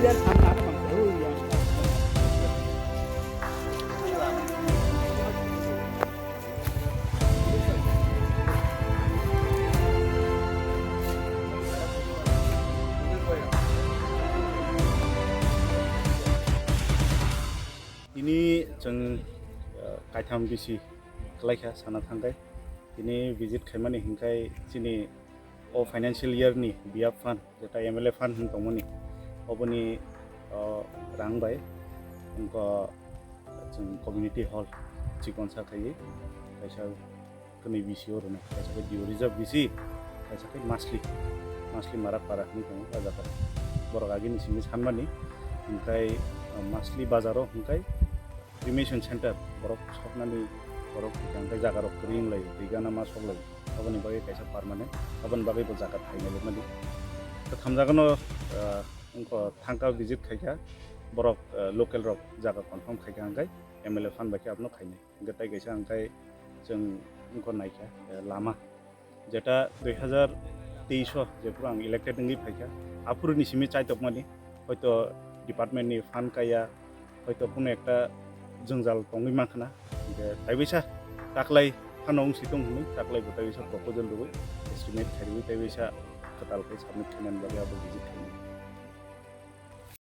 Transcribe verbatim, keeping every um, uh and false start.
Tini chwng, uh, kaitham bisi kwlaikha sana thangkhai. Tini visit khaimani hinkhai chini o financial year ni B F fund, jeta M L A fund hwn tongmani, oboni, uh, rang bai wngkha chwng community hall chikon sa khaiwi kaisa kwnwi bisi o rwnai, kaisa khe Dio Reserve bisi, kaisa khe Masli, Masli Marak Para hinwi tongo o jaga. Borok agini simi sanmani, hinkhai, uh, Masli bazaro hinkhai cremation center borok soknani borok hinkhai jaga rok kwrwi wng lai, twi gana ma sok lai, aboni bagwi kaisa permanent, aboni bagwi bo jaga thainai lemani. Thamjagano, uh, wngkha thangka visit khaikha borok, uh, local rok jaga confirm khaikha hinkhai M L A fund bai khe abono khainai. Hingke tai kaisa hingke chwng wngkha naikha, eh, lama. Jeta dui hazar teis o jephuru ang elected wngwi phaikha, aphuruni simi chaitokmani, hoito department ni fund kaya, hoito kunu ekta jwngjal tongwi mankha na. Hingke taiwisa taklai phano wngsi tong hwnwi, taklai bo taiwisa proposal rwui, estimate khairwi taiwisa kwtal khe submit khainani bagwi abo visit khainai.